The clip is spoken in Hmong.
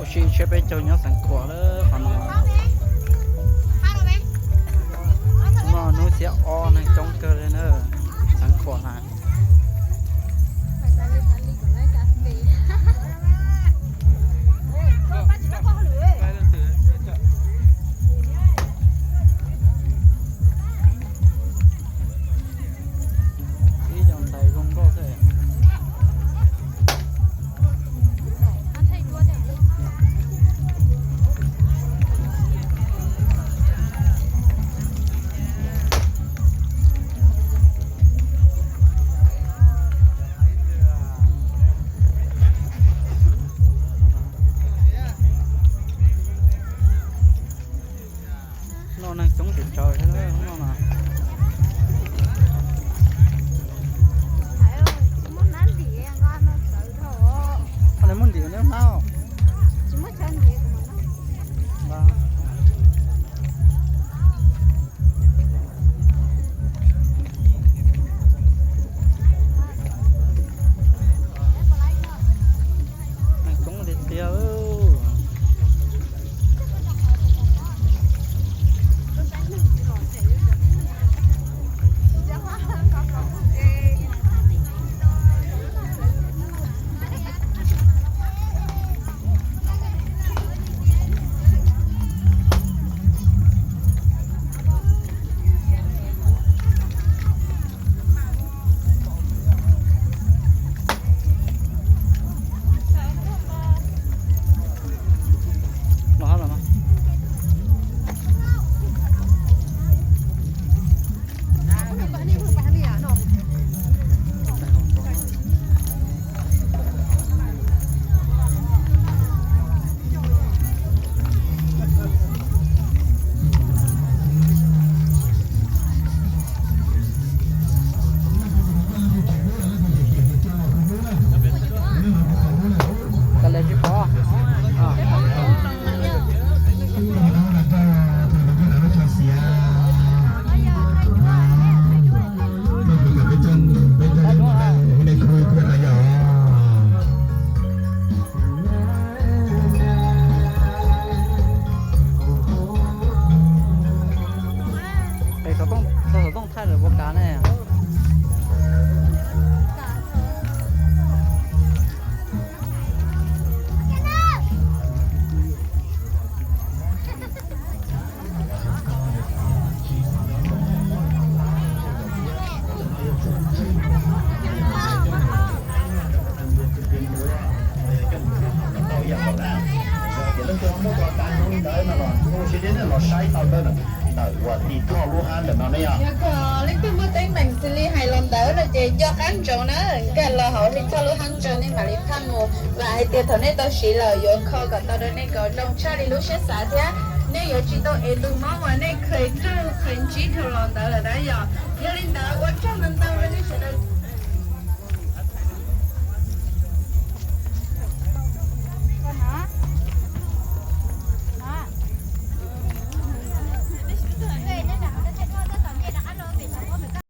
Tsis tshiab peb caug nyob Xeev Khuam lawm qhov no. No hnub xiab ob neeg coob kawg li na, Xeev Khuam na. Ib co ntxhais zoo nkauj xwb. No neeg coob tes tsawv no na. Koj le muab ntim neb hnab. Neeg coob tiag tiag. Koj le tsis pom. Qis xov tooj, xov tooj thaij lawm puas kav ne? Ces leej twg muaj cov tav zoo li ntawd no los hu sib deb los saib tau ntawm, ntawm uas Lis Thoj lub hab ntawm no ne yog. Yog kom leej twg muaj teeb meem xws li hais los ntawd no ces nco qab ntsoov na, nkag los hauv Lis Thoj lub hab ntawd nej mam li phaj mus. Vam hais tias thaum nej tau siv lawm yuav kho kom tau rau nej kom zoo tshaj li lub siab xav thiab nej yuav tsis tau ev tus mob uas nej khaws raug khaws ntsib dhau los ntawd lawm na yom. Yog li ntawd ua tsaug ntau ntau rau nej sawv daws.